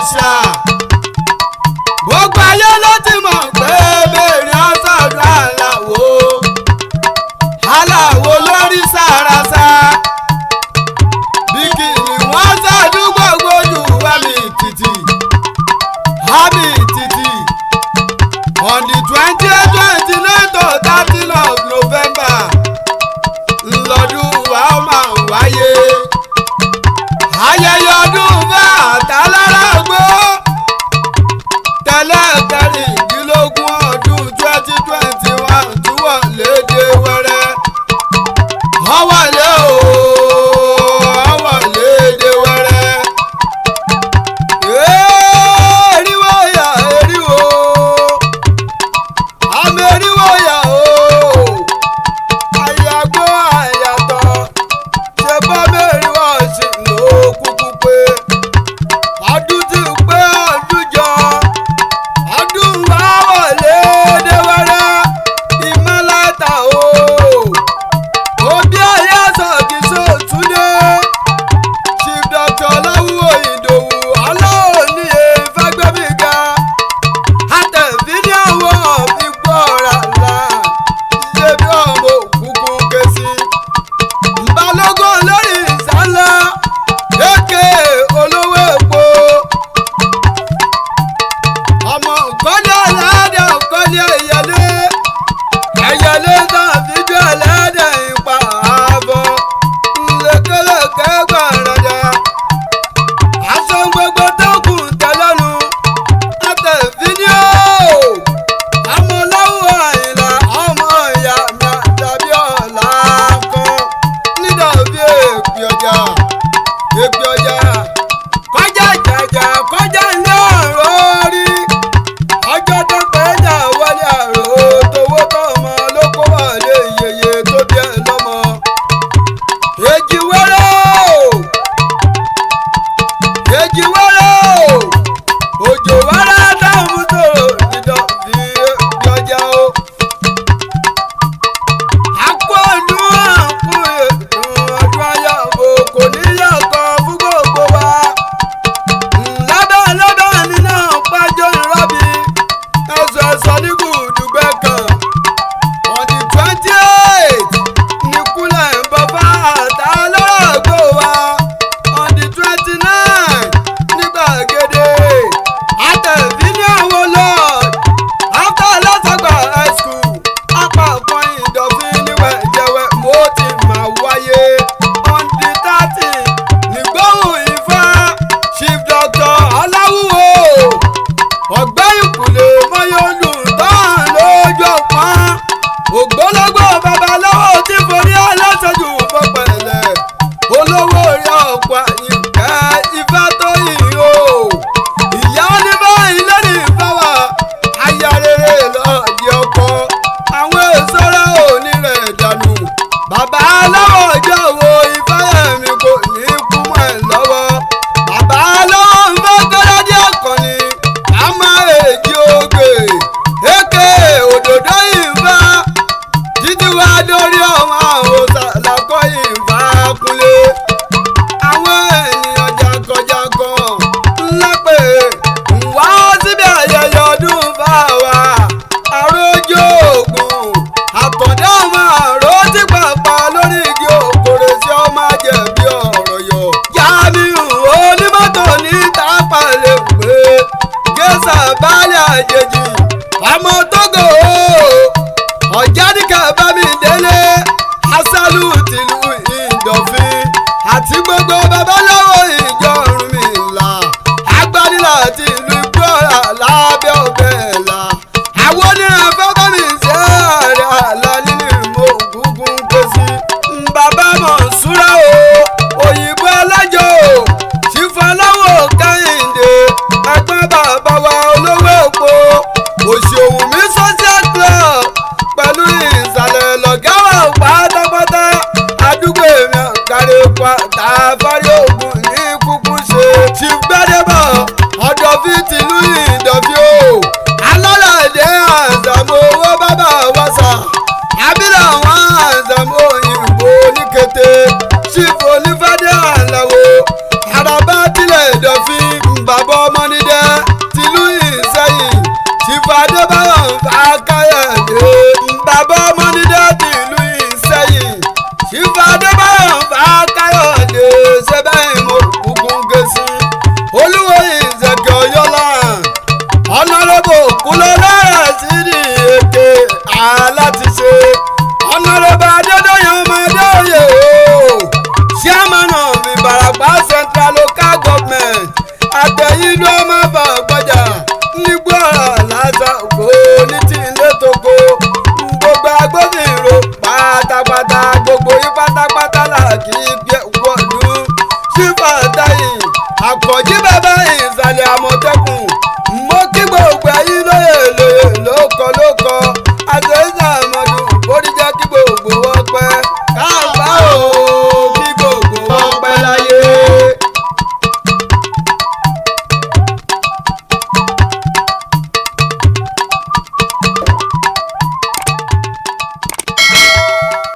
Òrìṣà. Gbogbo ayé ló ti mọ̀ pé bèrè ọ̀sọ̀dọ̀ aláwo aláwo lórí sàràsà. Bíkìlì wọ́n ṣàdúgbò gbójú àmì títì àmì títì. On the 28, 29 to 30 of November ńlọdún wa ó máa ń wáyé. Ayẹyẹ ọdún bá àtàlára gbó tẹ́lẹ̀ 16 ọdún 2021 túwọ̀ léde wẹ́rẹ́ ọwọ́lé o, ọwọ́ léde wẹ́rẹ́. Eriwo ya eriwo, àmì eriwo ya o, àyàgbó àyàtọ̀ ṣe bá mẹ́rin sí ló kúkú pé ọdún ti pé ọdún jọ, ọdún wa wọlé déwẹ́rẹ́ ìmọ̀láta o. Òbí ayé sọ̀kì sóòtúndé, Chief Doctor Ọláwúwo Ìdòwú Ọlọ́ọ̀nìyẹ Fágbẹ́míga, àtẹ̀fíníàwọ̀ ìgbọ́ra là ṣe bí ọmọ òkùnkùn ké sí. Balógun lórí ìsálá èké olówó epo, ọmọ nkọ́lé aládé, nkọ́lé ẹ̀yẹlé ẹ̀yẹlé náà fíjú ẹlẹ́dẹ̀ ìpa ààbọ̀ ńlẹ̀kẹ̀lẹ̀kẹ̀ gbàràdà aṣọ gbogbo tó kù tẹ́lẹ̀nu àtẹ̀fíníò amọ̀láwọ̀ Àyìnlá ọmọ ìyá mi tàbí ọ̀la kan nídàbí èpè ọjà, èpè ọjà kọjá jàjà kọjá ní ọ̀rọ̀ rí ọjọ́ tó pẹ́ jà wọlé àrò tówó tọmọ ló kó wọlé yeye tó bí ẹ lọ́mọ. Èjì wẹ́rẹ́ o, èjì wẹ́rẹ́ o, òjò wẹ́rẹ́ dáhùn tó dídán fi èpè ọjà o. Àpò ọdún, àpò ètò ọdún ayọ̀bò kò níyàtọ̀ fún gbogbo wa. Lábẹ́ lábẹ́ nínú pẹ́jọ́ ìrọ́bì ẹ̀sọ̀ ẹ̀sọ̀ ní gùdùgbẹ́ kan. On the 28 ní kúlẹ̀ ń bọ̀ bá àtà lọ́rọ̀ wa. On the 29 ní gbàgede àtẹ̀fí ní àwọn lord after lọ́sọ̀gbà high school apá kan Ìdọ̀fín níwẹ̀ jẹ́wẹ́ mo ti máa wáyé. On the 30 nígbóhùn Ifá, Chief Doctor Ọláwúwo ọ̀gbẹ́ ìkùlé mọ́yọ́lù tán lójú ọ̀pọ̀n ògbólógbò babaláwo tí forí aláṣẹjù fọpẹ̀lẹ̀ olówó orí ọ̀pọ̀ àyìnkẹ́ ifá tó yìí o, ìyá onífá ilé ní ìfáwà aya rere lọ́ọ̀dì ọkọ àwọn èsọ́rẹ́ òní rẹ̀ dànù. Bàbá aláwọ̀ ọjọ́ wo Ifáyẹ̀mí kò ní kú mọ́ ẹ̀ lọ́wọ́. Bàbá aláwọ̀ ń fẹ́ kọ́ládé àkànní àmọ́ èjì ògbè èké òdòdó ìfá títí wá dórí ọmọ àwọn sàlákọ́ ìfá kúnlé àwọn ènìyàn jankan-jankan ńlá pé ń wá síbi ayẹyẹ ọdún fáwa àròjọ ògùn àtọ̀dá ọmọ àrò tí pàpà lórí igi òkòrè sí ọmọ àjẹbí ọ̀rọ̀ yọ. Jamiu onímọ́tò ní tápà lè pé gẹ́sà baálé àjèjì ọmọ Tógò ọ̀jádìkà bámidélé asálù tìlú Ìdọ̀fin àti gbogbo babaláwo ìjọ Ọ̀rúnmìlà agbanilà àti ìlú Igbóọrà lábẹ́ ọbẹ̀ ẹ̀là àwọn oníran fẹ́bẹ́mi ṣe ààrẹ àlá nínú ìmọ̀ ògúngún ké sí. Bàbá Mọ̀nsúrà o, òyìnbó alájọ o, ṣìfọláwọ̀ Kẹ́hìndé ẹgbẹ́ bàbá wa olówó èpo òṣèwùmí social club pẹ̀lú ìsàlẹ̀ lọ̀gá wa pátápátá. Àmọ̀tẹ́kùn. Mo kí gbogbo ẹ̀yin lóye lóye lóko lóko àtẹ̀sà.